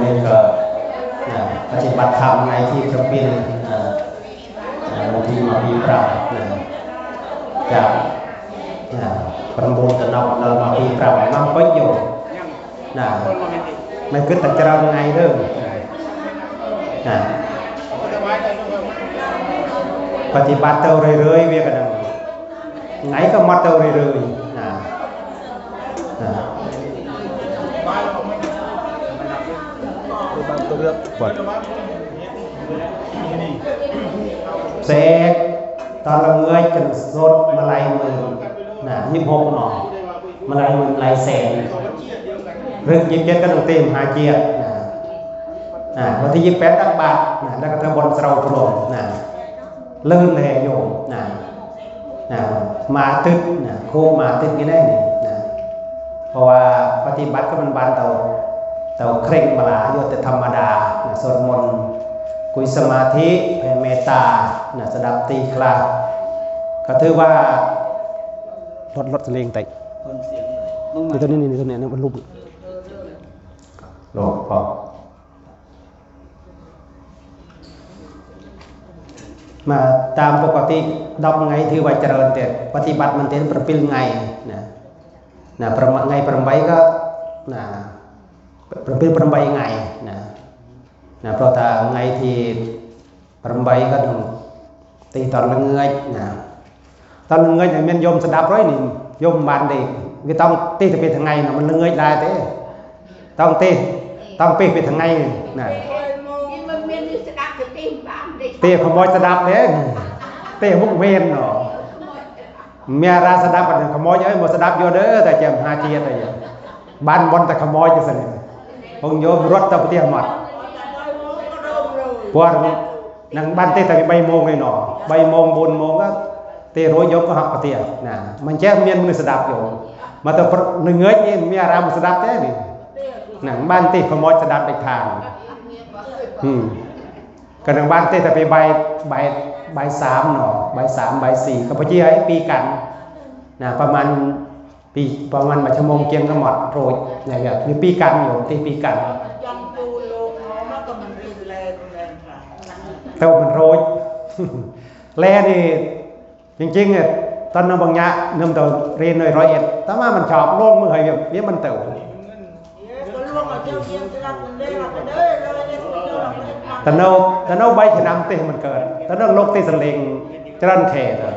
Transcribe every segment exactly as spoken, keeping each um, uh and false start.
นี่ก็นะปฏิบัติธรรมในที่เครื่องบินนะนะบางทีมาปีปรับนะจากนะប្រមូលតំណប់ដល់មកពីប្រាំមកពេញយកណាមិនគិតតែច្រើនថ្ងៃទេណាបฏิบัติទៅរឿយៗវាក៏នឹងថ្ងៃក៏មកទៅរឿយៗណាណា សេកតល្ងាចកន្សុតម្លៃមើលណាញិបហុកណោះម្លៃមើលម្លៃសែនរឿងញិបចិត្តក៏នឹងទេមហាជាតិណាណាវត្តទីញិបពេតដាក់បាត់ណាដល់ក៏ធ្វើបនស្រោព្រមណាលឿនលែយោណាណាមកទឹកណាគោកមកទឹកនេះណាណា เพราะว่าปฏิบัติก็มันบานเตาเตาเคร่งมาลาโยแต่ธรรมดานะสวดมนต์คุยสมาธิแผ่เมตตานะสดับตีคลาก็ถือว่าลดลดสลิงแต่ เพิ่มเสียงหน่อยลงมา นี่ตัวนี้นี่ตัวเนี้ยมันลุกโลกพอ มาตามปกติดอกไงถือว่าเจริญแต่ปฏิบัติมันเต็มประปิลไงนะนะประมาณไงประมาณก็นะประปิลประมาณไงนะนะเพราะถ้าไงที่ประมาณก็ต้องตีตอนละเงยนะตอนละเงยเนี่ยมันยมสดับร้อยนี่ยมบานเด็กก็ต้องตีแต่เป็นทางไงนะมันละเงยได้แต่ ต้องเตะต้องเปะไปทางไงนะเตะขโมยสดับเด้เตะมุกเวนเนาะเมียราสดับกันขโมยเอ้ยหมดสดับอยู่เด้อแต่แจ่มหาเจียแต่อยู่บ้านบอลแต่ขโมยจะสนิทคงโยมรถตะเตียหมดพวก นั่งบ้านเต้แต่ใบโมงเลยเนาะใบโมงบนโมงก็เตะโรยยกก็หักกระเตียนะมันแจ้งเมียนมือสดับอยู่มาแต่เงยนี่มีอารามสดับแท้นี่นั่งบ้านเต้ขโมยสดับไปทางอืมก็นั่งบ้านเต้แต่ไปใบใบใบสามเนาะใบสามใบสี่ก็พอดีไอ้ปีกันนะประมาณ ពីប្រហែលមួយชั่วโมงជាងក៏មករួចណាវាវាពីរកាន់យល់ទីពីរកាន់ចង់ទូលោកមកមកក៏មិនរីកលែងមែនថាទៅមិនរួចលែនេះជាងជាងតើនៅបញ្ញាខ្ញុំទៅរៀននៅរយអេតតើមកមិនចប់លោកមើលហើយវាវាមិនទៅវាក៏លោកមកយើងយើងស្ដាប់មិនដឹងអត់ទេរយអេតទៅរយអេតមកតើនៅតើនៅបីឆ្នាំទេមិនកើតតើនៅលោកទេសលេងច្រើនខែទៅ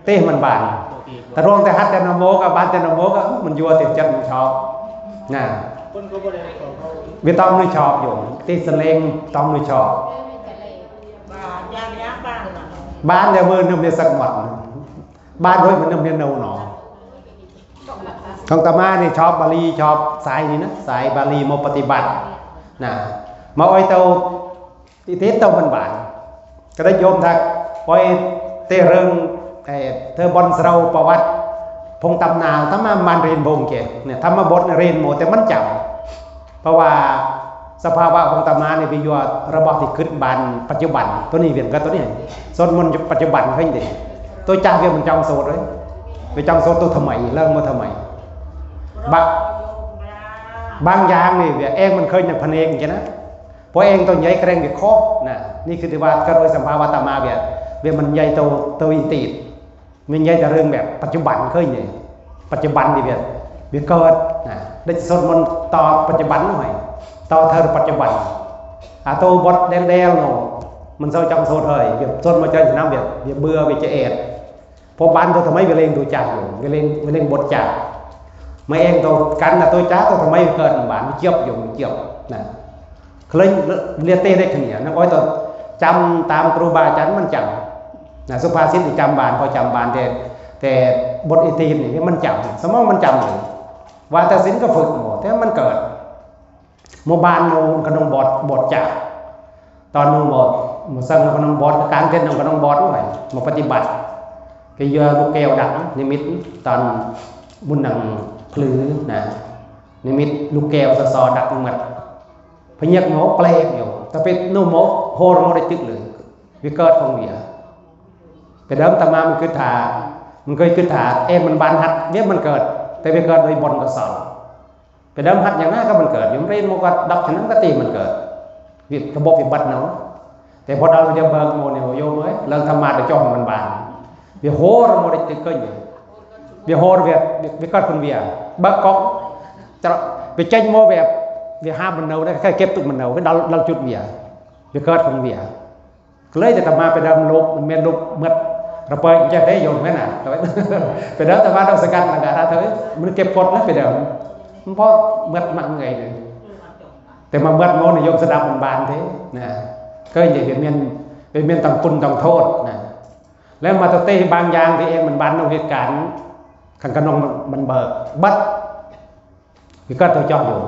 ទេសមិនបានតរងតែហាត់តែនមោក៏បានតែនមោក៏មិនយល់ទេចិត្តមិនឆប់ណាវាតំនឹងឆប់យំទេសលេងតំនឹងឆប់បានតែមើលនឹងមានសឹកមាត់បានរួចមិននឹងមាននៅណោះក្នុងតាមានេះឆប់បាលីឆប់សាយនេះណាសាយបាលីមកបប្រតិបត្តិណាមកអុយទៅ ទីទៀតទៅមិនបានក្តិចយមថាអុយទេរឿងធ្វើបនស្រោប្រវត្តិភុងតំណាលថាមកបានរៀនវងចេះថាមកបុតរៀនមកតែមិនចាំเพราะว่าសភាវៈភុងតំណាលនេះវាយករបស់ទីគិតបានបច្ចុប្បន្នទៅនេះវាក៏ទៅនេះសូត្រមន្តបច្ចុប្បន្នឃើញទេទៅចាស់វាមិនចង់សូត្រទេវាចង់សូត្រទៅថ្មីឡើងមកថ្មីបាក់បាំងយ៉ាងនេះវាអេងមិនឃើញនឹងភ្នែកអញ្ចឹងណា ព្រោះអេងទៅនិយាយក្រែងវាខុសណានេះគឺទីវត្តកើតដោយសម្ភាវតមាវាវាមិននិយាយទៅទៅអ៊ីទីតមិននិយាយតែរឿងបែបបច្ចុប្បន្នឃើញទេបច្ចុប្បន្ននេះវាវាកើតណាដូចសូត្រមន្តតបច្ចុប្បន្ននោះហើយតធ្វើបច្ចុប្បន្នអាតោវត្តដែលដែលនោះមិនសូវចង់សូត្រហើយវាសូត្រមកច្រើនឆ្នាំវាវាបឿវាជាអេត ព្រោះបានទៅថ្មីវាលែងទៅចាស់យល់វាលែងវាលែងបុតចាស់មកអេងទៅកាន់តែទៅចាស់ទៅថ្មីវាកើតមិនបានវាជាប់យល់វាជាប់ណាឃើញលាទេសដូចគ្នានឹងអុយទៅចាំតាមគ្រូបាអាចារ្យមិនចាំណាសុភាសិតចាំបានក៏ចាំបានតែតែបុតអ៊ីទីនេះវាមិនចាំសមងមិនចាំទេវត្តសិនក៏ฝึกមកតែមិនកើត មកបាននៅក្នុងវត្តវត្តចាស់តើនោះមកមកសឹងនៅក្នុងវត្តកាងទៀតនៅក្នុងវត្តហ្នឹងហើយមកបប្រតិបត្តិគេយកលោកកែវដាក់និមិត្តតើមុននឹងភ្លឺណានិមិត្តលោកកែវសសដាក់និមិត្តភ្ញាក់មកប្លែកយកតែពេលនោះមកហូរមកដូចទឹកលើវាកើតផងវាពេលដើមតាម៉ាមិនគិតថាមិនគយគិតថាអេមិនបានហាត់វាមិនកើតតែវាកើតដោយបុណ្យកុសល ไปเดิมหัดอย่างนั้นก็มันเกิด อยู่เรียนมันก็ดับฉะนั้นก็ตีมันเกิด วิระบบวิบัติเนาะ แต่พอเราจะเบิกโมเนี่ย โยมเอ้ย เรื่องธรรมะจะจ้องมันบาน វាហួរមកដូចទៅឃើញ វាហួរវាវាវាកើតខ្លួនវា បើកក ច្រកវាចេញមកវាវាហាមមិននៅដែរ គេគេទុកមិននៅ គេដល់ដល់ជុតវា វាកើតខ្លួនវា ក្លែងតែអាត្មាពេលដើមលោកមិនមានលោកមាត់របើកអញ្ចេះទេ យល់មែនណា? ទៅពេលដើមអាត្មាទៅសង្កាត់នឹងអាត្មាទៅមិនគេផុតណាពេលដើមមិនផុតមាត់ម៉ាក់ថ្ងៃនេះ តែមកមាត់មកនិយមស្ដាប់មិនបានទេណា ឃើញទេ វាមានវាមានទាំងគុណទាំងទោសណា แล้วมาตัวเตะบางอย่างที่เองมันบานนอกเหตุการณ์ขันกระนองมันเบิกบัด វាកើតទៅចោះយល់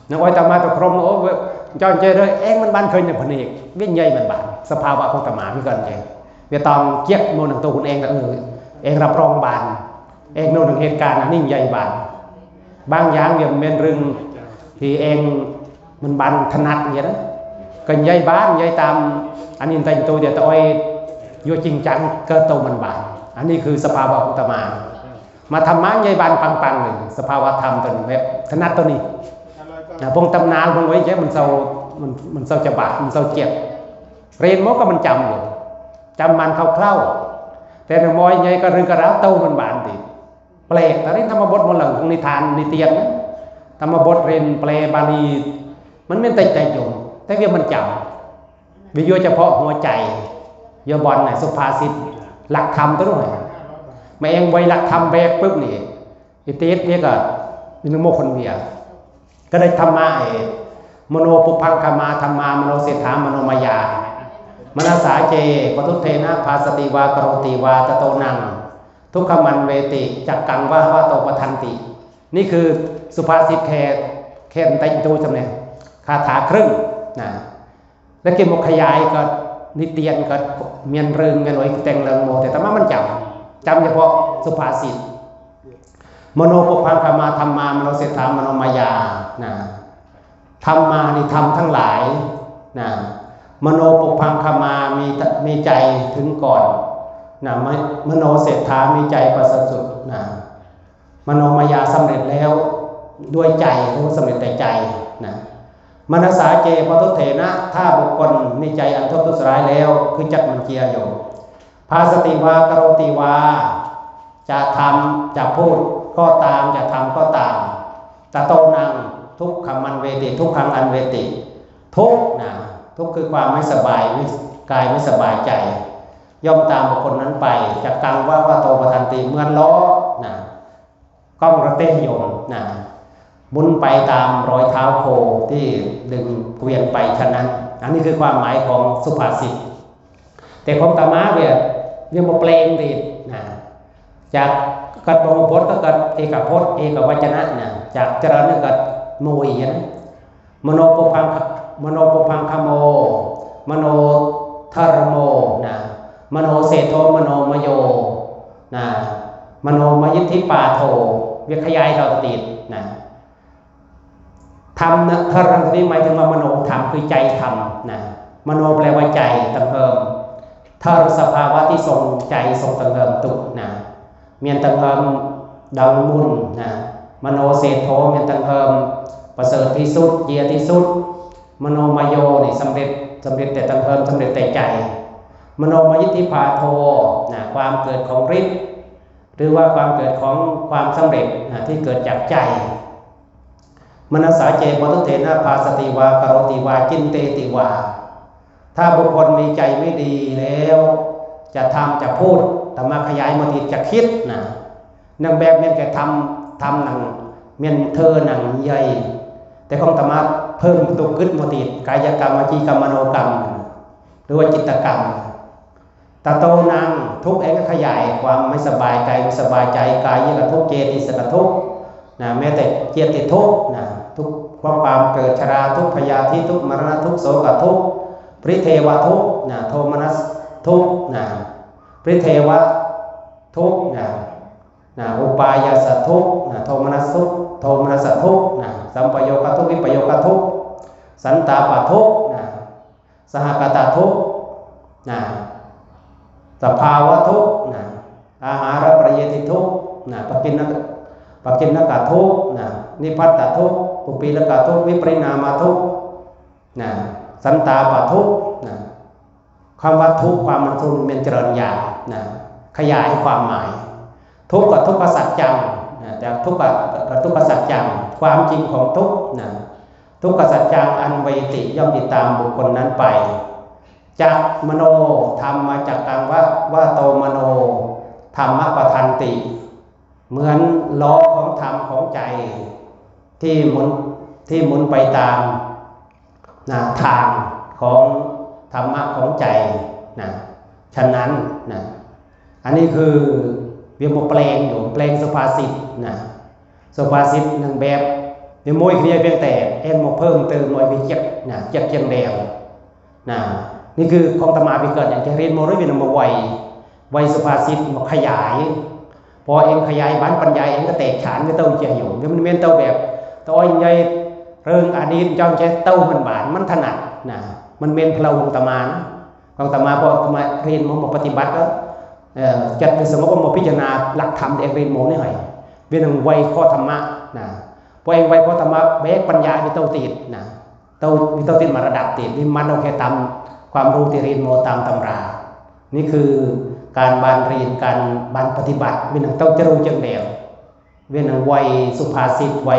នឹងអុយតាមមកទៅក្រុមអូវាចង់ចេះទៅអេងមិនបានឃើញនៅភ្នែក វាញ៉ៃមិនបាន សភាវៈរបស់អាត្មាវាកើតចេះ វាតង់ជាក់មកនឹងទូខ្លួនអេងថាអឺអេងរ៉ាប់រងបាន អេងនៅនឹងហេតុការណ៍អានេះញ៉ៃបាន บางอย่างវាមិនមែនរឿងពីអេងមិនបានថ្នាក់ទៀតណាក៏ញ៉ៃបានញ៉ៃតាមអានេះតែងទូទៀតទៅអុយយកជីងចាំងកើតទៅមិនបានអានេះគឺសភាវៈរបស់អាត្មា មកធម្មញ៉ៃបានប៉ាំងប៉ាំងនេះ សភាវៈធម្មទៅនេះ វាថ្នាក់ទៅនេះណាពងតំណាលពងវិញចេះមិនសូវមិនមិនសូវច្បាស់មិនសូវជាតិរៀនមកក៏មិនចាំយល់ចាំបានខ្លៅៗតែនៅមួយញ៉ៃក៏រឿងក៏រ៉ាវទៅមិនបានទេប្លែកតែនេះធម្មបទមកឡើងក្នុងនិធាននិទានណាធម្មបទរៀនប្លែបាលីមិនមានតិចតិចយល់តែវាមិនចាំ វាយកเฉพาะหัวใจយកបនណែសុភាសិតหลักธรรมទៅនោះមកអេងវៃหลักธรรมបែបពឹបនេះឥទៀតវាក៏នឹងមកខ្លួនវាក៏ដូចធម្មៈឯមនោពុព្ផង្ខមាធម្មามโนเศรษฐามโนมายามนสาเจปทุทเทนะภาสติวาโกรติวาตโตนังทุกขมันเวติจักกังวะวะโตปทันติ นี่คือสุภาษิตแค่แค่แต่งตัวจำเนี่ยคาถาครึ่งนะ แล้วกินหมกขยายก็นิเตียนก็เมียนเริงเมียนไว้แต่งเริงโมแต่ธรรมะมันจำจำเฉพาะสุภาษิตมโนปุพพังคมาธรรมามโนเศรษฐามโนมายานะธรรมานิธรรมทั้งหลายนะมโนปุพพังคมามีมีใจถึงก่อนนะมโนเศรษฐามีใจประเสริฐสุดนะมโนมายาสำเร็จแล้วด้วยใจรู้สำเร็จแต่ใจนะ มนสาเจปทุเถนะถ้าบุคคลมีใจอันทบทุสร้ายแล้วคือจักมันเจียอยู่ภาสติวากโรติวาจะทำจะพูดก็ตามจะทำก็ตามตะโตนังทุกขมันเวติทุกขังอันเวติทุกข์นะทุกข์คือความไม่สบายไม่กายไม่สบายใจ ย่อมตามบุคคลนั้นไปจักกังวะวะโตปทันติเหมือนล้อนะ ก้องระเตยมนะหมุนไปตามรอยเท้าโคที่ดึงเกวียนไปฉะนั้น อันนี้คือความหมายของสุภาษิตแต่ของตามาเวียเวียมาแปลงตินะจากกัดบงพจน์ก็กัดเอกพจน์เอกวจนะนะจากจรณะกัดโมยนะมโนปุพังมโนปุพังคโมมโนธรโมนะมโนเศรษโทมโนมโย นะมโนมยิทธิปาโทเวียขยายเราติดนะธรรมนะธรรมที่หมายถึงว่ามโนธรรมคือใจธรรมนะมโนแปลว่าใจตังเอิมธรรมสภาวะที่ทรงใจทรงตังเอิมตุนะเมียนตังเอิมดังมุนนะมโนเศรษโทเมียนตังเอิมประเสริฐที่สุดเยียที่สุดมโนมโยนี่สำเร็จสำเร็จแต่ตังเอิมสำเร็จแต่ใจมโนมยิทธิปาโทนะความเกิดของฤทธิ์ หรือว่าความเกิดของความสำเร็จนะที่เกิดจากใจมนสาเจปทุเทนะภาสติวากโรติวาจินเตติวาถ้าบุคคลมีใจไม่ดีแล้วจะทำจะพูดธรรมะขยายมาติจะคิดนะนังแบบเมียนแก่ทำทำหนังเมียนเธอหนังใหญ่แต่ของธรรมะเพิ่มตัวกึดมาติกายกรรมวจีกรรมมโนกรรมหรือว่าจิตกรรม ตะโตนังทุกข์เองก็ขยายความไม่สบายใจไม่สบายใจกายยกทุกข์เจติสกทุกข์นะแม้แต่เจติทุกข์นะทุกข์เพราะความเกิดชราทุกข์พยาธิทุกข์มรณะทุกข์โศกทุกข์ปริเทวทุกข์นะโทมนัสทุกข์นะปริเทวทุกข์นะนะอุปายาสทุกข์นะโทมนัสทุกข์โทมนัสทุกข์นะสัมปโยคทุกข์วิปโยคทุกข์สันตาปทุกข์นะ สหกตาทุกข์นะสภาวะทุกข์นะอาหารปรเยติทุกข์นะปกินนกปกินนกทุกข์นะ นิพพัตตทุกข์ ปุปปีลกทุกข์ วิปริณามทุกข์ นะ สันตาปทุกข์ นะ คำว่าทุกข์ ความมันทุกข์มันเจริญญาณ นะ ขยายความหมาย ทุกข์กับทุกขสัจจัง นะ แต่ทุกข์กับทุกขสัจจัง ความจริงของทุกข์ นะ ทุกขสัจจัง อันเวติ ย่อมติดตามบุคคลนั้นไป จักมโน ธรรมมาจากกังวะ ว่าโตมโน ธรรมะปทันติ เหมือนล้อของธรรมของใจ ที่หมุน ที่หมุนไปตาม นะ ทางของธรรมะของใจ นะ ฉะนั้น นะ อันนี้คือเวียงมาแปลงอยู่ แปลงสุภาษิต นะ สุภาษิตหนึ่งแบบ เวียงมวยเคลียร์เพียงแต่เอ็นมาเพิ่มเติมหน่อยไปเจ็บ นะ เจ็บเจียงแดง นะ นี่คือของตมาไปเกิดอย่างจะเรียนมาด้วยเวียงมาไว ไวสุภาษิตมาขยาย พอเองขยายบ้านปัญญาเองก็แตกฉานก็เต้าเจียอยู่ มันเม้นเต้าแบบ ตะอ้อยใหญ่เรื่องอดีตจอมใจเต้ามันบาน มันถนัด นะ มันเม้นพลวงตมานะ ของตมาพอตมาเรียนมามาปฏิบัติก็ เอ่อ จัดเป็นสงบมาพิจารณาหลักธรรมที่เองเรียนมานี่ให้ เวียงไวข้อธรรมะ นะ พอเองไวข้อธรรมะ แบกปัญญาไปเต้าติด นะ เต้ามีเต้าติดมาระดับติด นี่มันเอาแค่ตามความรู้ที่เรียนมาตามตำรา นี่คือการบานเรียน การบานปฏิบัติ เวียงเต้าจะรู้จังแดง เวียงไวสุภาษิต ไว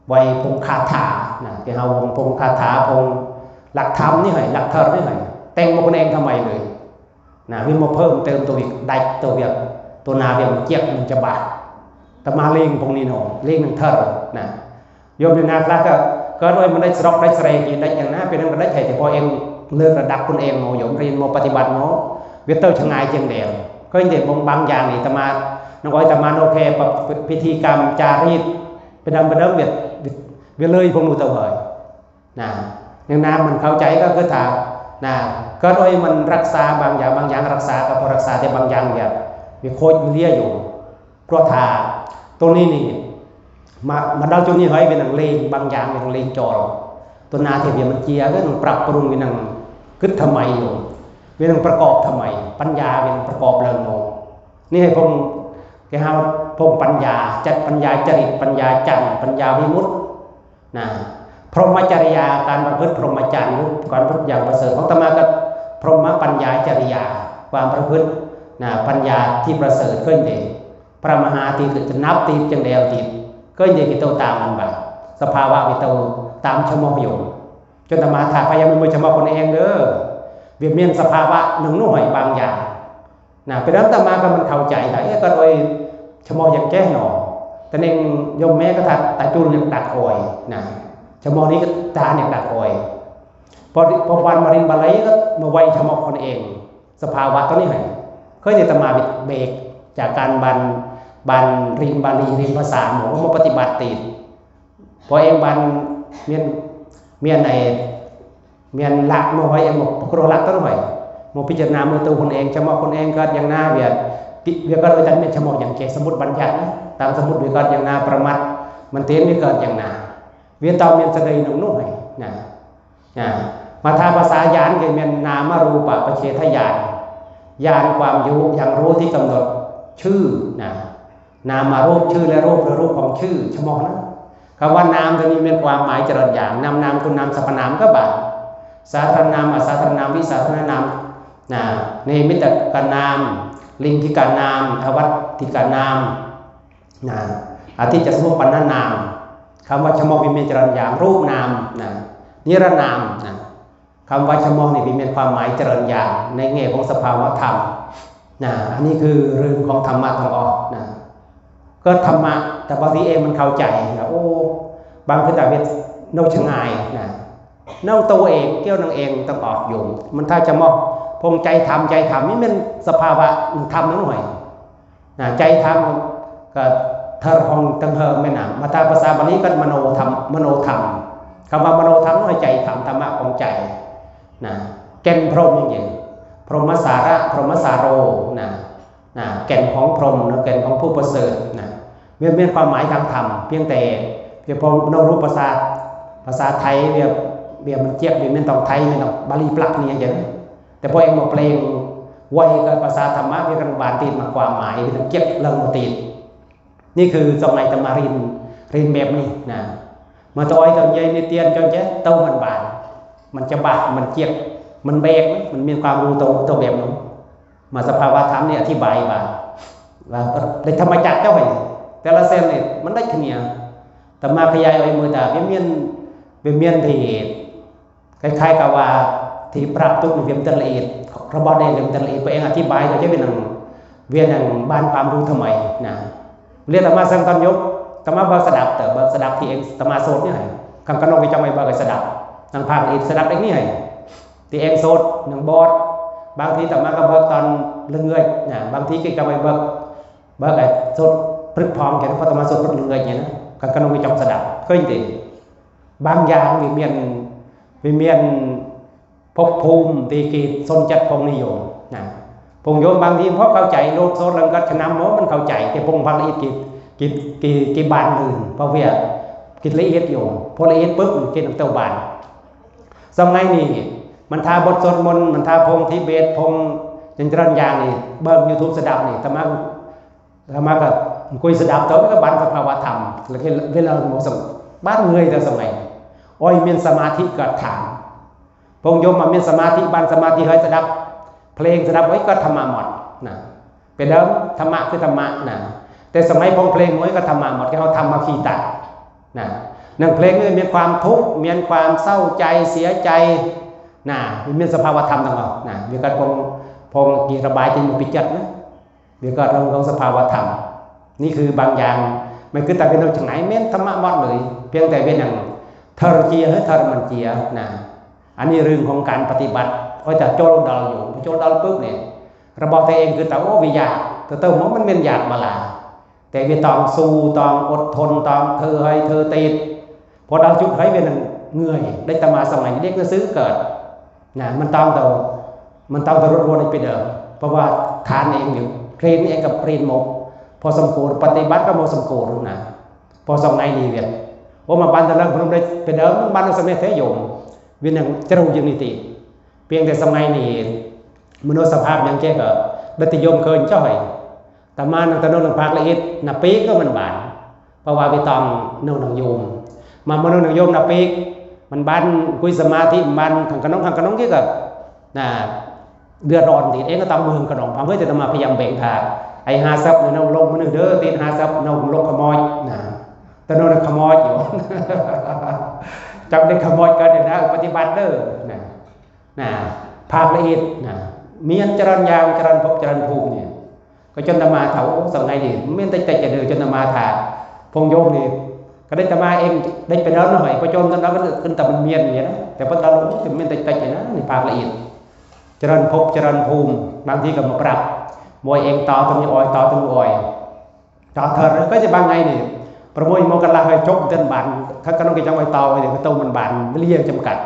ไวพงคาถา นะ ที่เฮาพงคาถา พงหลักธรรมนี่ให้ หลักธรรมนี่ให้ แต่งมาคนเองทำไมเลย นะ เวียงมาเพิ่มเติมตัวอีก ได้ตัวเวียง ตัวนาเวียงเจียกมันจะบาด ตมาเล่งพงนี้เนาะ เล่งหนึ่งเท่า นะ โยมในนาคราก็ ก็ด้วยมันได้สรอกได้สเรกีได้อย่างนั้น เป็นนั่นก็ได้ใช่แต่พอเองเลิกระดับคนเองเนาะ โยมเรียนมาปฏิบัติเนาะ เวียงเต้าชะงายเจียงแดง ก็ยังเด็กบางอย่างนี่ตมา น้องอ้อยตมาโนแค่ปะ พิธีกรรมจารีต ไปดำไปดำเวียด เวียดเลยพวกหนูเต้าเฮย นะ อย่างน้ำมันเข้าใจก็คือถ้า นะ ก็โดยมันรักษาบางอย่าง บางอย่างรักษาก็พอรักษาแต่บางอย่างเนี่ยมีโคตรมีเลี้ยอยู่ เพราะถ้าตรงนี้นี่ มา มาเดาจุดนี้ให้เป็นหนังเลง บางอย่างเป็นหนังเลงจอตัวนาเทียบมันเจียก็ต้องปรับปรุงเป็นหนังกึดทำไมอยู่ เป็นหนังประกอบทำไม ปัญญาเป็นประกอบเรื่องโน นี่ให้พงแกหาพงปัญญา จัดปัญญาจริต ปัญญาจันทร์ ปัญญาวิมุตติ นะ พรหมจริยา การประพฤติพรหมจรรย์ หรือการประพฤติอย่างประเสริฐ ของอาตมาก็พรหมปัญญาจริยา ความประพฤติ นะ ปัญญาที่ประเสริฐขึ้นเอง พระมหาตีคือจะนับตีจังแดวติด ก็ยังกิโตตามมันบาสภาวะกิโตตามชะมอกอยู่ จนอาตมาถามพยายามมือชะมอกคนเองเด้อ เวียนเมียนสภาวะหนึ่งหน่วยบางอย่าง นะ เป็นนั้นอาตมาก็มันเข้าใจได้ เอ๊ะ ก็โดยชะมอกอย่างแก้หนอ แต่เองโยมแม่ก็ทัดตาจุนอย่างดักออย นะ ชะมอกนี้ก็ตาเนี่ยดักออย พอ พอวันมาเรียนบาลีก็มาไวชะมอกคนเอง สภาวะตัวนี้ให้ เคยเนี่ยอาตมาเบรกจากการบัน บันเรียนบาลีเรียนภาษาหมอมาปฏิบัติติด พอเองบันเมียน เมียนไอ เมียนหลักมาไว้เองบอกปกครองหลักตัวหน่อยมาพิจารณาเมื่อตัวคนเองชะมอกคนเองก็อย่างหน้าเวียด กิ เวียดก็โดยจันเป็นชะมอกอย่างแกสมมติบัญญัตินะ ตามสมมติเวียดก็อย่างหน้าประมัด มันเต็มเวียดก็อย่างหน้า เวียดเตาเมียนสะเดยหนุ่งนุ่งให้ นะ นะ มาทาภาษาญาณก็เมียนนามรูปะปะเฉทญาณ ญาณความอยู่อย่างรู้ที่กำหนดชื่อ นะ นามมารูปชื่อและรูปหรือรูปของชื่อชะมอกนะ คำว่านามตัวนี้เป็นความหมายเจริญอย่าง นาม นามคุณนามสรรพนามก็บาด สาธารณนาม อสาธารณนาม วิสาธารณนาม นะ นิมิตกนาม ลิงกิกนาม อวัตติกนาม นะ อธิจจสมุปปนนาม คำว่าชะมอกวิเมนจรัญญาง รูปนาม นะ นิรนาม นะ คำว่าชะมอกนี่มีความหมายเจริญอย่างในแง่ของสภาวะธรรม นะ อันนี้คือเรื่องของธรรมะต้องออก นะ ก็ธรรมะ แต่บางทีเองมันเข้าใจนะ โอ้ บางคือแต่เวทนกชะงาย นะ นกตัวเอง เกี่ยวนางเองต้องออกอยู่ มันถ้าชะมอกพงใจธรรม ใจธรรมนี่มันสภาวะธรรมนั่นหน่อย นะ ใจธรรมก็เธอห้องตั้งเฮอไม่หนาม มาตาภาษาบาลีก็มโนธรรม มโนธรรม คำว่ามโนธรรมนั่นใจธรรม ธรรมะของใจ นะ แก่นพรหมอย่างเดียว พรหมสาระ พรหมสาโร นะ นะ แก่นของพรหมนะ แก่นของผู้ประเสริฐ นะ เวียนเวียนความหมายทางธรรม เพียงแต่เพียงพอเรารู้ภาษา ภาษาไทย เวียน เวียนมันเจียบ เวียนมันต้องไทย มันต้องบาลีปลักนี่อย่างเดียว แต่พอเองมาแปลงไว้กับภาษาธรรมะ เวียนกันบานตีนมาความหมาย เวียนเจียบเรื่องมาตีน นี่คือสมัยตมาริน រៀនបែបនេះណា មកទៅឲ្យទៅនិយាយនេះទៀនចុះចេះទៅមិនបាន មិនច្បាស់មិនជៀកមិនបែកមិនមានความรู้ទៅទៅបែបនោះមកសភាវៈធម៌នេះអធិប្បាយបានដែលធម្មចក្រចុះហើយតែละเซลล์នេះមិនដាច់គ្នាតែមកខយายឲ្យមើលថាវាមានវាមានទី คล้ายๆกับว่าที่ប្រាប់ទុកវាមិនទាន់ល្អៀតរបស់ដែលវាមិនទាន់ល្អៀតព្រះអង្គអធិប្បាយទៅចេះវានឹងវានឹងបានความรู้ថ្មីណាលាតអាត្មាសឹងតន់យប់អាត្មាបើកស្ដាប់ទៅបើកស្ដាប់ទីអង្គអាត្មាសូត្រនេះហើយខាងក្នុងគេចង់ឲ្យបើកឲ្យស្ដាប់ខាងផាកល្អៀតស្ដាប់ដូចនេះហើយទីអង្គសូត្រនឹងបទบางทีអាត្មាក៏បើកតន់ល្ងាចណាบางทีគេចង់ឲ្យបើកបើកឲ្យសូត្រព្រឹកផងគេគាត់អាត្មាសូត្រព្រឹកល្ងាចនេះណាខាងក្នុងគេចង់ស្ដាប់ឃើញទេ บางอย่างវាមានវាមានភពភូមិទីគេសុនចិត្តផងនិយមណាផងយោមบางทีเพราะเข้าใจលោកសូត្រឡើងកាត់ឆ្នាំមកមិនเข้าใจគេពងផាកល្អៀតគេគេគេគេបានលឿនเพราะវាគេละเอียดយោមพอละเอียดปุ๊บគេនឹងទៅបានសម័យនេះមិនថាបទសូត្រមន្តមិនថាផងទីបេតផងចិញ្ច្រានយ៉ាងនេះបើក YouTube ស្ដាប់នេះអាត្មា អាត្មាក៏អង្គុយស្ដាប់ទៅវាក៏បានសភាវៈធម្ម แล้วก็เวลามันสงบបានងាយទៅសម័យអុយមានសមាធិក៏ថាផងយោមមកមានសមាធិបានសមាធិហើយស្ដាប់ភ្លេងស្ដាប់អុយក៏ធម្មៈមកណាពេលដើមធម្មៈគឺធម្មៈណាតែសម័យផងភ្លេងមួយក៏ធម្មៈមកគេហៅធម្មคีตะណានឹងភ្លេងនេះមានความทุกข์មានความเศร้าใจเสียใจណាវាមានសភាវៈធម្មទាំងអស់ណាវាក៏ផងផងគេរបាយចេញមកពីចិត្តណា វាក៏រងក្នុងសភាវៈធម្មនេះคือบางอย่างមិនគិតតែវានៅឆ្ងាយមានធម្មៈមកលើយเพียงតែវានឹងធរជាហើយធរមិនជាណាអានេះរឿងของการปฏิบัติអុយតែចូលដល់យូរចូលដល់ពឹបនេះរបស់តែឯងគិតតែអូវាយากទៅទៅមកមិនមានយากមកឡាតែវាតង់ស៊ូតង់អត់ធន់តង់ធ្វើហើយធ្វើទៀត พอដល់จุดហើយវានឹងងឿយដូចតែមកសម័យនេះដូចនៅសឺកើតណាមិនតង់ទៅមិនតង់ទៅរត់រួនដូចពីដើមเพราะว่าឋានឯងរៀនឯងក៏រៀនមកพอสมควรปฏิบัติក៏មកสมควรណាพอសម័យនេះវាអូមកបានទៅឡើងភ្នំដូចពីដើមបាននៅសម័យទេយមវានឹងជ្រៅជាងនេះទេเพียงតែសម័យនេះមនុស្សសភាពយ៉ាងចេះក៏ដឹកតែយមឃើញចុះហើយ អាត្មានឹងទៅនៅនឹងផាកល្អិតណាពេកក៏មិនបានព្រោះថាវាតង់នៅនឹងយោមមកមកនៅនឹងយោមណាពេកមិនបានអង្គុយសមាធិមិនបានខាងក្នុងខាងក្នុងគេក៏ណាเดือดร้อนទៀតឯងក៏តង់មើលខាងក្នុងផងហើយតែអាត្មាព្យាយាមបែងថាឯ50នៅក្នុងលោកមនុស្សទៅទៀត50នៅក្នុងលោកខ្មោចណាទៅនៅនឹងខ្មោចយោចាំតែខ្មោចកើតទៅណាបប្រតិបត្តិទៅណាណាផាកល្អិតណាមានច្រើនយ៉ាងច្រើនភពច្រើនភូមិនេះ ក៏ជនអាត្មាថាអូសង្ហ័យនេះមានតិចតិចទៅជនអាត្មាថាផងយោមនេះក៏ដូចអាត្មាអេងដូចទៅដល់នោះហើយបើចូលទៅដល់គឺតែមិនមានយ៉ាងណាតែប៉ុន្តែលោកទៅមានតិចតិចណានេះផាកល្អិតច្រើនភពច្រើនភូមិบางทีក៏មកប្រាប់មួយអេងតទៅនេះអយតទៅនោះអយតទៅក៏ជាบางថ្ងៃនេះប្រមួយមកកន្លះហើយជប់មិនទាន់បានថាក្នុងគេចង់ឲ្យតឲ្យទៅមិនបានវេលាចំកាត់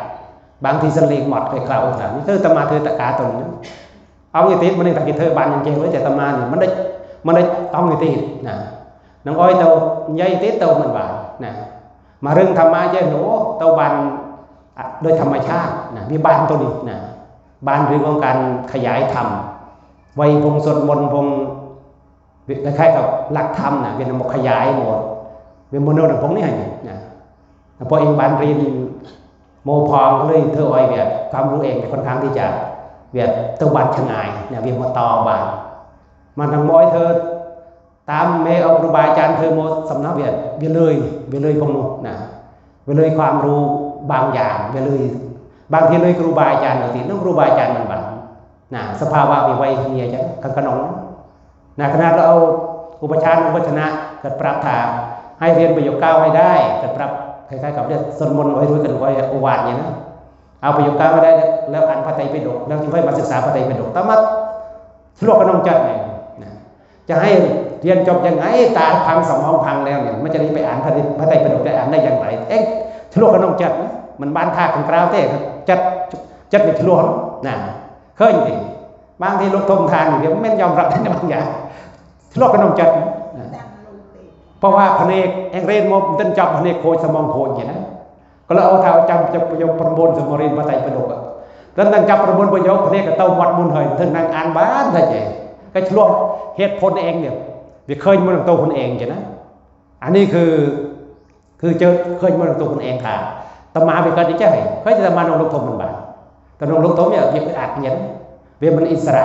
บางทีសន្លេងមកគេក្រៅថានេះគឺអាត្មាធ្វើតកាទៅនេះ អង្គឯទៀតមិនដឹងថាគេធ្វើបានយ៉ាងចេះទេតែអាត្មានេះមិនដេចមិនដេចអង្គឯទៀតណានឹងអុយទៅនិយាយទៀតទៅមិនបានណាមករឿងធម្មជាតិនោះទៅបានដោយធម្មជាតិណាវាបានទៅនេះណាបានរឿងของการขยายธรรมវ័យพงสวดมนต์พงคล้ายๆกับหลักธรรมนะវានឹងមកขยายមកវាមនុស្សនឹងพงនេះហើយណា ពួកអ៊ីងបានរៀនមកផងលើធ្វើឲ្យវាความรู้ឯងវាค่อนข้างที่จะវាទៅបានឆ្ងាយណាវាមកតបានមកនឹងមកឲ្យធ្វើតាមមេអគ្គគ្រូបាអាចារ្យធ្វើមកសំណោះវាវាលើយវាលើយផងនោះណាវាលើយความรู้บางอย่างវាលើយบางทีលើយគ្រូបាអាចារ្យទៅទៀតនោះគ្រូបាអាចារ្យមិនបានណាសភាវៈវាវ័យគ្នាអញ្ចឹងខាងក្នុងណា ណាขนาดเราเอาอุปชฌานอุปชนะก็ប្រាប់ថាให้เรียนประโยคเก้าให้ได้ก็ប្រាប់คล้ายๆกับเรียกสวดมนต์ให้รู้กันไว้โอวาทเนี่ยนะเอาประโยคเก้าให้ได้แล้วอ่านพระไตรปิฎกแล้วจึงค่อยมาศึกษาพระไตรปิฎกแต่มาឆ្លោះក្នុងចិត្តเนี่ยนะจะให้เรียนจบยังไงตาพังสมองพังแล้วเนี่ยมันจะได้ไปอ่านพระไตรพระไตรปิฎกได้อ่านได้อย่างไรเอ๊ะឆ្លោះក្នុងចិត្តมันបានថាខាងក្រៅទេចិត្តចិត្តវាឆ្លោះណាឃើញទេ บางทีលោកធំឋានវាមិនយอมรับได้บางอย่างឆ្លោះក្នុងចិត្តណាเพราะว่าភ្នែកអេងរៀនមកមិនទាន់ចប់ភ្នែកខូចស្មងខូចយ៉ាងណាក៏លើអូថាចាំចាប់យកប្រមូលសមរៀនបតៃប្រលោកដល់នឹងចាប់ប្រមូលប្រយោគភ្នែកក៏ទៅមាត់មុនហើយធ្វើនឹងអានបានតែចេះក៏ឆ្លោះហេតុផលឯងនេះវាឃើញមុននឹងទៅខ្លួនឯងចេះណាអានេះគឺ คือเจอเคยมาลงทุนเองค่ะตมาไปก็จะใช่เคยจะมาลงทุนมันบ้างแต่ลงทุนเนี่ยเรียกอัดเงินเรียกมันอิสระ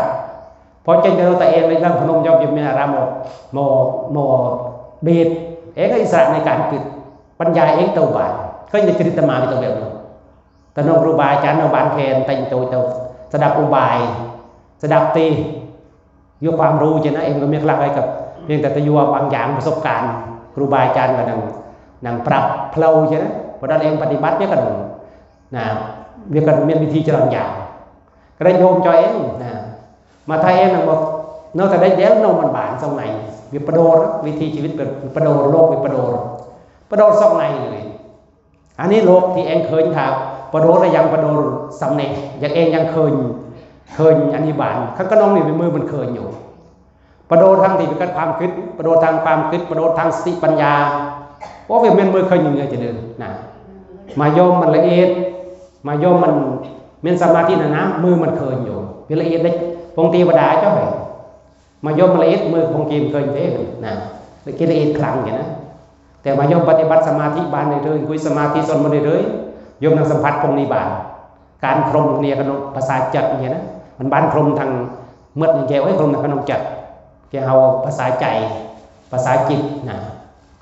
พอเจนจะเราแต่เองในเรื่องพนมยอดเยี่ยมมีอารามโมโมโมเบสเองก็อิสระในการคิดปัญญาเองตัวบาทเคยจะจริตมาในตัวแบบนั้นแต่นองครูบาอาจารย์นองบานแคนแต่งตัวตัวสดับอุบายสดับตี อยู่ความรู้จะนะเองก็มีคลักไว้กับเพียงแต่ตะยัวบางอย่างประสบการณ์ครูบาอาจารย์ก็นั่งนั่งปรับเพลาจะนะเพราะนั้นเองปฏิบัติเนี่ยกันนะเรียกกันมีวิธีจรรยาก็ได้โยมจอยเองนะมาไทยเองนั่งบอกนอกแต่ได้เดี๋ยวโนมันบานสองในวิปโดรวิธีชีวิตเป็นวิปโดรโลกวิปโดรปโดรสองในเลย อันนี้โลกที่เองเคยถามปโดรยังปโดรสำเร็จยังเองยังเคยเคยอันนี้บานข้างก็น้องนี่เป็นมือมันเคยอยู่ปโดรทางที่เป็นการความคิดปโดรทางความคิดปโดรทางสติปัญญาโอ้เป็นเมนมือเคยอยู่เงยจะเดินนะมาโยมมันละเอียดมาโยมมันเมนสมาธินะนะมือมันเคยอยู่เป็นละเอียดเลยพงเทวดาเจ้าไหน มาย่อมละเอียดเมื่อพงกินเคยเทศนะละเอียดละเอียดครั้งอย่างนะแต่มาย่อมปฏิบัติสมาธิบานในเรื่อยคุยสมาธิสนมันในเรื่อยย่อมนั่งสัมผัสพงนิบานการครมเนี่ยกันภาษาจัดเนี่ยนะมันบานครมทางเมื่อนี่แกโอ้ยครมทางขนมจัดแกเอาภาษาใจภาษาจิตนะ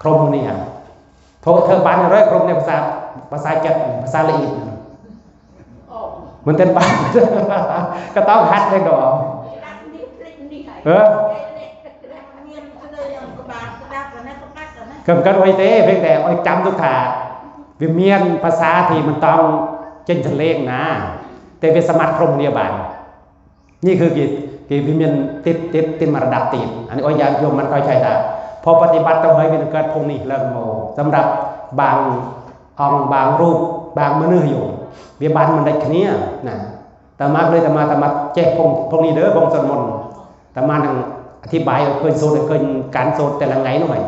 ครมเนี่ยโทษเธอบานในเรื่อยครมในภาษาภาษาจัดภาษาละเอียด มันเต้นบ้าก็ต้องหัดเลยก่อนเออเกิดกันไว้เต้เพียงแต่อ้อยจำทุกขาวิเมียนภาษาที่มันต้องเจนเฉลงนะ แต่เป็นสมัติพรหมเนียบาน นี่คือกิจกิจวิเมียนติดติดติดมาระดับติดอันนี้อ้อยยานโยมมันเข้าใจได้พอปฏิบัติต้องให้เป็นเกิดพวกนี้แล้วโมสำหรับบาง องบางรูปบางมืออยู่เบียบันมันได้เคลียร์นะแต่มาเลยแต่มาแต่มาแจกพงพงนี้เด้อพงสวดมนต์แต่มานั่งอธิบายเคยโสดเคยการโสดแต่ละไงหน่อย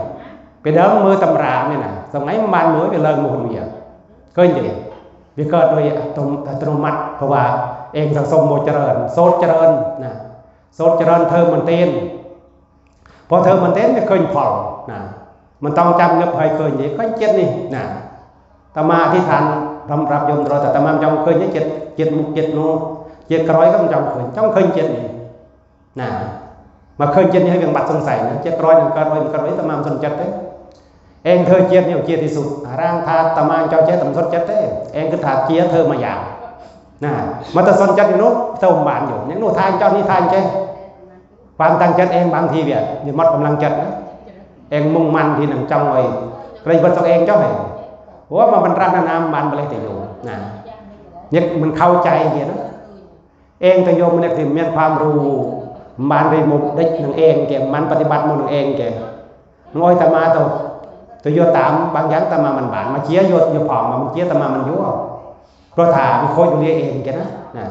ไปเดิมมือตำราเนี่ยนะสมัยมันมือไปเลยมือคนเดียวเคยเดียวไปเกิดโดยอัตโนมัติเพราะว่าเองสังสมโมเจริญโสดเจริญนะโสดเจริญเธอมันเต้น พอเธอมันเต้นไม่เคยผ่อนนะมันต้องจำเงบให้เคยนี่เคยเจ็ดนี่นะตมาอธิษฐานรำรับยมตลอดแต่ตมาจำเคยนี่เจ็ดเจ็ดมุกเจ็ดโนเจ็ดกร้อยก็มันจำเคยจำเคยเจ็ดนี่นะมาเคยเจ็ดนี่ให้เป็นบัตรสงสัยนะเจ็ดร้อยหนึ่งกร้อยหนึ่งกร้อยตมาสนจัดเลยเองเธอเจ็ดเนี่ยเจ็ดที่สุดร่างธาตุตมาเจ้าเจ็ดตำสดเจ็ดเลยเองคือธาตุเจียเธอมาอย่างนะมาแต่สนจัดอยู่นู้นเธอหวานอยู่ยังนู้นทานเจ้านี่ทานเจ้ ความตั้งใจเองบางทีเนี่ยนี่หมดกำลังใจนะเองมุ่งมั่นที่หนังจ้องไว้เกรงเพิ่นต้องเองเจ้าให้โอ้มาบรรดาน้ำมันบ่เลยแต่โยมนะเนี่ยมันเข้าใจเดียวนะเองแต่โยมมันเนี่ยคือมีความรู้มันได้มุกได้หนังเองแกมันปฏิบัติมันเองแกน้อยแต่มาตัวตัวโยตามบางอย่างแต่มามันบานมาเชียร์โยโยผอมมามันเชียร์แต่มามันยั่ว เพราะถ้ามีโค้ชอยู่เรียเองแกนะนะ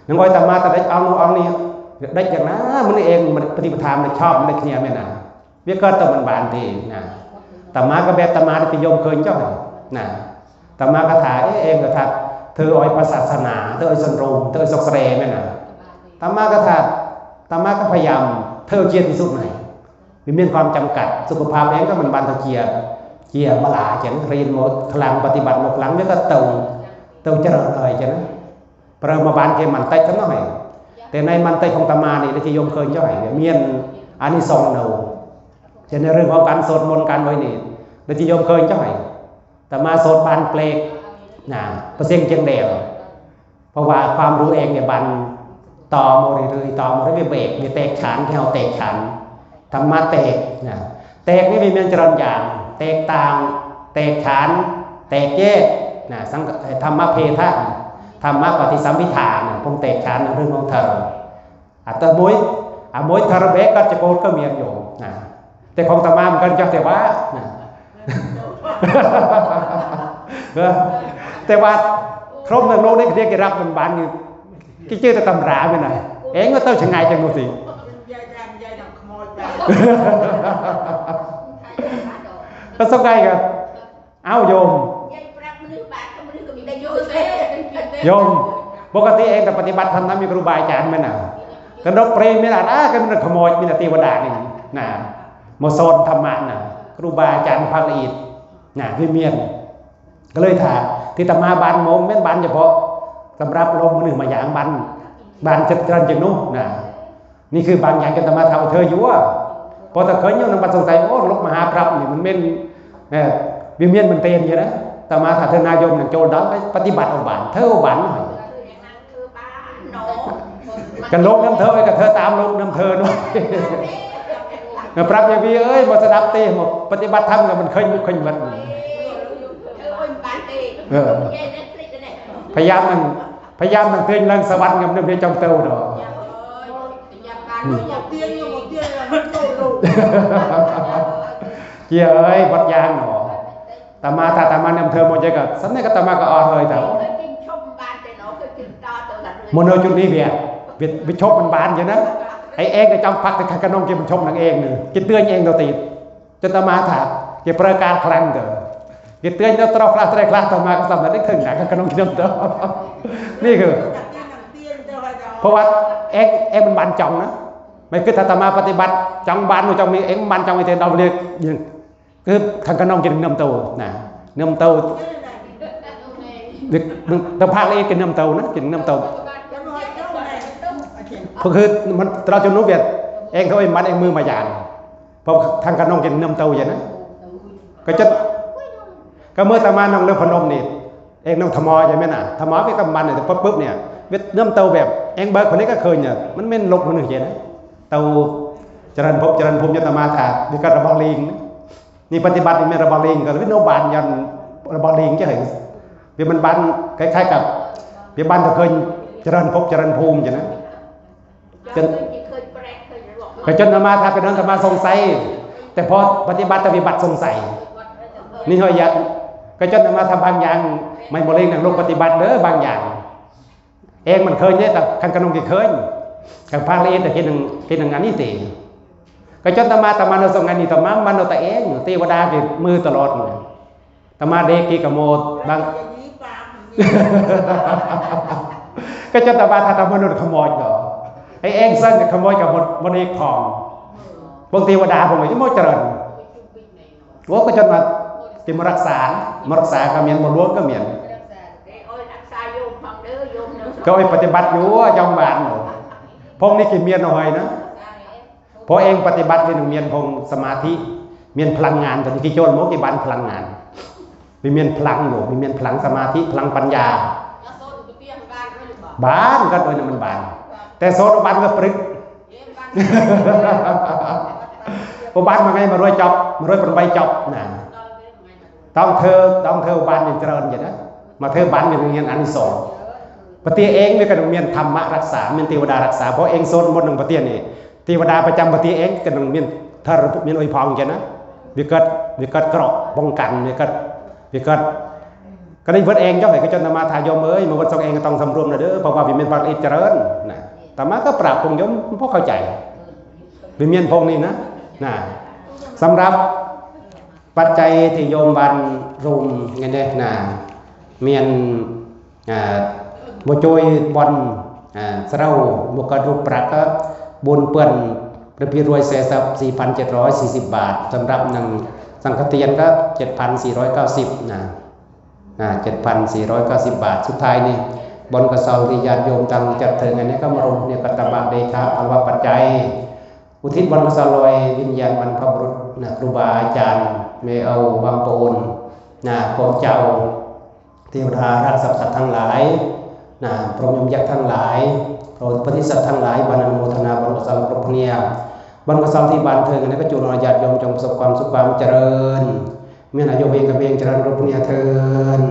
นังอ้อยตามาตาได้เอานู่นเอานี่ได้อย่างนะมันเองมันปฏิปทามันชอบมันได้เคลียร์แม่นะเวียกก็ตะมันบานดีนะตามาก็แบบตามาได้ไปยมเคยเจ้านะตามาก็ถ่ายเอ้ยเองก็ถ่ายเธออ้อยพระศาสนาเธออ้อยสันโรมเธออ้อยสกเสรแม่นะตามาก็ถ่ายตามาก็พยายามเธอเจียนที่สุดไหน มีเมียนความจำกัดสุขภาพเองก็มันบานตะเกียบเกียบมาหลาเจนเรียนหมดพลังปฏิบัติหมดพลังเนี่ยก็เต่าเต่าเจริญเลยเจนนะพระมาบานเกมันไตทั้งน้อยแต่ในมันไตของตามานี่ได้ที่โยมเคยเจ้าไหร่เมียนอันนี้สองเนาเช่นในเรื่องของการสวดมนต์การไหว้นี่ได้ที่โยมเคยเจ้าไหร่ตามาสวดบานเปลกนะเปอร์เซ็นต์เจียงแดง เพราะว่าความรู้เองเนี่ยบันต่อมาเรื่อยๆต่อมาเรื่อยๆเบรกเนี่ยแตกฉานที่เราแตกฉานธรรมะแตกนะแตกนี่มีเมียนจรญญาณแตกต่างแตกฉานแตกแยกนะสังธรรมะเพทะธรรมะปฏิสัมพิธานะพงแตกฉานในเรื่องของเธอ อัตตมุยอ่ะมุยทารเบกก็จะโกรธก็เมียนอยู่นะแต่ของตะมามกันจักแต่ว่านะเออแต่ว่าครบหนึ่งโลกได้เรียกได้รับมันบานนี่กี่เจอแต่ตำราไปไหนเองก็เต้าชะงายจังหมดสิก็สกายกัน เอ้าโยมยายปรับมนุษย์บาทกับมนุษย์ก็มีได้โยมเด้โยมปกติเองแต่ปฏิบัติธรรมนะมีครูบาอาจารย์ไหมนะกระดกเปรย์ไม่ละนะก็มันขโมยมีแต่เทวดานี่นะมาสอนธรรมะนะครูบาอาจารย์พระละเอียด นะวิเมียน ก็เลยถ้าที่อาตมาบานโมเมนบานเฉพาะสำหรับลงมือมาอย่างบานบานจัดการจังนู้นนะ นี่คือบางอย่างจะอาตมาเท่าเธออยู่ว่าพอตะเคยอยู่นำบัดสงสัยโอ้ลกมหาพรหมนี่มันเป็นเอ่อวิเมียนมันเต็มอยู่นะอาตมาถ้าเธอนายมนั่งโจรดาวไปปฏิบัติเอาบานเธอเอาบานหน่อย กันลงน้ำเธอไว้กับเธอตามลงน้ำเธอด้วย มาปรับอย่างนี้เอ้ยมาสดับเตะมาปฏิบัติธรรมกับมันเคยมุกเคยมันเออพยายามมันพยายามมันเตือนเรื่องสวรรค์กับเรื่องจอมเตาเนาะ เกี่ยเอ้ยบัดยางหนอตามาตาตามาน้ำเธอหมดใจกับสำเนึกกับตามาก็ออดเลยแต่ โมโนจุดนี้เบียร์วิวิชบมันบานอยู่นะไอเองก็จำพักแต่ขะนองกินมันชบนางเองเนี่ยกินเตือนเองตัวตีจนตามาถามกินประกาศครั้งเดียวกินเตือนแล้วตรอกคลาสแรกคลาสต่อมาก็สำเร็จได้ถึงนะขะนองกินน้ำเดียวนี่คือ เพราะว่าเองเองมันบานจ่องนะไม่คือถ้าตามาปฏิบัติจ่องบานมันจ่องมีเองมันบานจ่องมีแต่เราเรียกยิงคือทางขะนองกินน้ำเต้านะน้ำเต้า เด็กตะภาคเลยกินน้ำเต้านะกินน้ำเต้าก็คือมันเราจะรู้เวียดเองเขาเองมันเองมือมาหยานเพราะทางขะนองกินน้ำเต้าอย่างนั้นก็จะก็เมื่อตะมาน้องเลือพนมนี่เองน้องทมอใช่ไหมน่ะทมอไปกับมันเนี่ยปุ๊บปุ๊บเนี่ยเวียดน้ำเต้าแบบเองเบิกคนนี้ก็เคยเนี่ยมันเม่นลกมันหนึ่งเย็นนะเต้าเจริญภพเจริญภูมิยตมาถาวิกรบาลิงนะ นี่ปฏิบัตินี่แม่นระบาลิงก็วิโนบานยันระบาลิงจะเห็นเป็นมันบานคล้ายๆกับเป็นบานตะเคินเจริญภพเจริญภูมิจ้ะนะจนก็จนอาตมาถ้าเป็นนั้นอาตมาสงสัย แต่พอปฏิบัติปฏิบัติสงสัย นี่เฮาอยากก็จนอาตมาทำบางอย่างไม่บาลิงในโลกปฏิบัติเด้อบางอย่าง เองมันเคยเนี่ยแต่คันกระนงกี่เคยคันพาละเอียดแต่คิดหนึ่งคิดหนึ่งอันนี้สิก็จนตะมาตะมาเราส่งงานนี่ตะมามันเราตะเองเทวดาที่มือตลอดเลยตะมาเด็กกี่กระโมดบางก็จนตะมาถ้าตะมนุษย์ขโมยก็ไอเองสั่งกับขโมยกับมนมนเอกทองพวกเทวดาพวกนี้ที่โมเจริญ โอ้ก็จนมาที่มารักษามารักษาก็เมียนมาหลวงก็เมียน ก็ไอ้ปฏิบัติอยู่จองบานอยู่พงนี้กินเมียนหน่อยนะเพราะเองปฏิบัติเรียนเมียนพงสมาธิเมียนพลังงานตอนนี้กี่โจนโมกี่บานพลังงานมีเมียนพลังอยู่มีเมียนพลังสมาธิพลังปัญญา บานก็โดยมันบาน แต่โซนบานก็ปรึก อุบัติมาไงมารวยจอบมารวยเป็นใบจอบนะต้องเธอต้องเธออุบัตินี่เจริญอย่างนะมาเธอบันอย่างเงี้ยอันที่สองปฏิเองมีกันเมียนธรรมะรักษาเมียนเทวดารักษาเพราะเองโซนบนหนึ่งปฏินี่เทวดาประจำปฏิเองกันเมียนเธอเมียนอวยพรอย่างนะวิกฤตวิกฤตเคราะห์ป้องกันวิกฤตวิกฤต ก็ได้เพิ่นเองเจ้าให้ก็จนมาทายมเอ้ยมาวันสองเองก็ต้องสำรวมนะเด้อเพราะว่าวิเมียนปากอิจเจริญนะแต่มาก็ปราบพงยมพวกเข้าใจวิเมียนพงนี่นะนะสำหรับปัจจัยที่โยมบันรุมเงินเนี่ยนะเมียนอ่าบ่โจยบอลอ่าเศร้าบ่กระดูกปรักก็บนเปื้อนประพีรวยเสียทรัพย์สี่พันเจ็ดร้อยสี่สิบบาทสำหรับหนึ่งสังฆเตียนก็เจ็ดพันสี่ร้อยเก้าสิบนะ อ่าเจ็ดพันสี่ร้อยเก้าสิบบาท สุดท้ายนี่บอนกระเซาที่ญาติโยมตังจัดเถิงอันนี้ก็มาลงเนี่ยกตบะเดชะอัลวะปัจจัย อุทิศบอนกระเซาลอยวิญญาณบรรพบุรุษนะครูบาอาจารย์เมเอาวังโปนนะพวกเจ้าเทวดารักษาสัตว์ทั้งหลายนะพรหมยมยักษ์ทั้งหลายพระปฏิสัตว์ทั้งหลายบรรณโมทนาบอนกระเซาครบเนี่ยบอนกระเซาที่บานเถิงอันนี้ก็จุลญาติโยมจงประสบความสุขความเจริญ មានអាយុវែងក៏មានច្រើនគ្រប់គ្នាធឿន